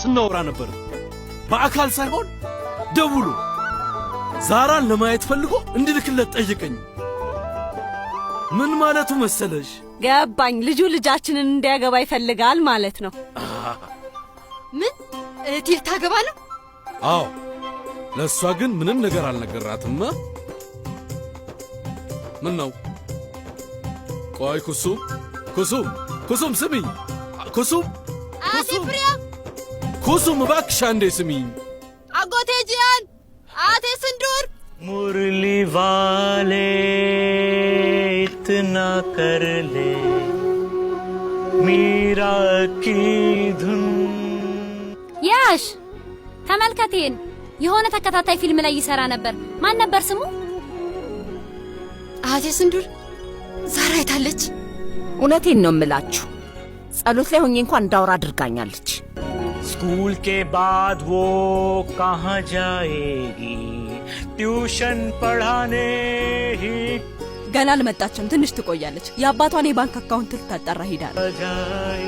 ስናወራ ነበር። በአካል ሳይሆን ደውሎ ዛራን ለማየት ፈልጎ እንድልክለት ጠየቀኝ። ምን ማለቱ መሰለሽ? ገባኝ። ልጁ ልጃችንን እንዲያገባ ይፈልጋል ማለት ነው። ምን እህቴ ልታገባ ነው? አዎ፣ ለእሷ ግን ምንም ነገር አልነገራትም። ምን ነው? ቆይ ኩሱም፣ ኩሱም፣ ኩሱም ስሚኝ፣ ኩሱም፣ አያቴ ፍሪያ፣ ኩሱም እባክሽ አንዴ ስሚኝ። አጎቴ ጂያን፣ አያቴ ስንዱር። मुरली वाले इतना कर ले, मीरा की धुन। ያሽ ተመልከቴን፣ የሆነ ተከታታይ ፊልም ላይ ይሰራ ነበር። ማን ነበር ስሙ? አያቴ ስንዱር፣ ዛራ አይታለች። እውነቴን ነው የምላችሁ፣ ጸሎት ላይ ሆኜ እንኳን እንዳወራ አድርጋኛለች። स्कूल के बाद वो कहाँ जाएगी? ट्यूशन पढ़ाने ही ገና አልመጣችም፣ ትንሽ ትቆያለች። የአባቷን የባንክ አካውንት ልታጣራ ሄዳ ነው። जाए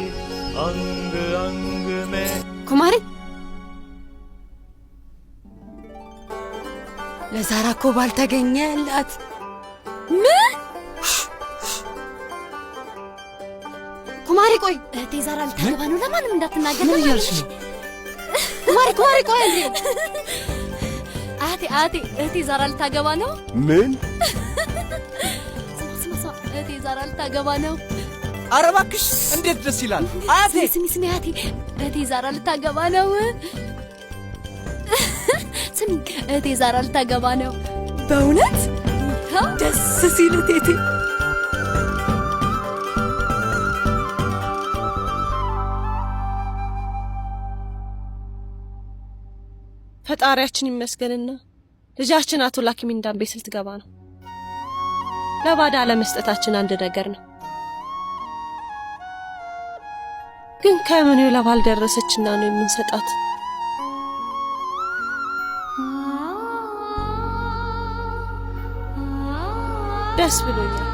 अंग अंग में ኩማሪ፣ ለዛራ እኮ ባል ተገኘላት። ምን? ኩማሪ ቆይ፣ እህቴ ዛራ ልታገባ ነው። ለማንም እንዳትናገር። ምን እያልሽ ነው? ኩማሪ፣ ኩማሪ ቆይ አንዴ። አያቴ፣ አያቴ፣ እህቴ ዛራ ልታገባ ነው። ምን? ስማ ስማ ስማ፣ እህቴ ዛራ ልታገባ ነው። ኧረ እባክሽ እንዴት ደስ ይላል! አያቴ። ስሚ ስሚ፣ አያቴ፣ እህቴ ዛራ ልታገባ ነው። ስሚ፣ እህቴ ዛራ ልታገባ ነው። በእውነት ደስ ሲል ቴቴ። ፈጣሪያችን ይመስገንና ልጃችን አቶ ላኪሚንዳን ቤት ልትገባ ነው። ለባዳ ለመስጠታችን አንድ ነገር ነው። ግን ከምኑ ለባል ደረሰችና ነው የምንሰጣት? ደስ ብሎኛል።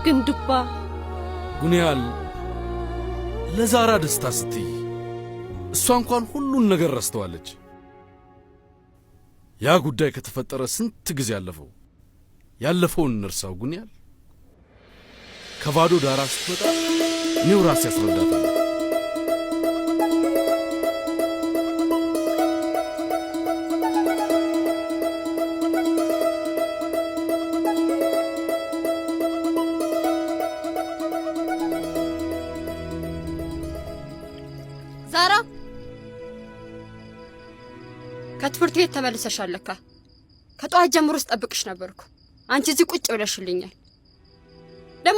ግን ዱባ፣ ጉንያል፣ ለዛራ ደስታ ስትይ እሷ እንኳን ሁሉን ነገር ረስተዋለች። ያ ጉዳይ ከተፈጠረ ስንት ጊዜ አለፈው። ያለፈውን እንርሳው ጉንያል። ከባዶ ዳራ ስትመጣ እኔው ራሴ ያስረዳታል። ዛራ፣ ከትምህርት ቤት ተመልሰሻል ለካ። ከጠዋት ጀምሮ ስጠብቅሽ ነበርኩ። አንቺ እዚህ ቁጭ ብለሽልኛል።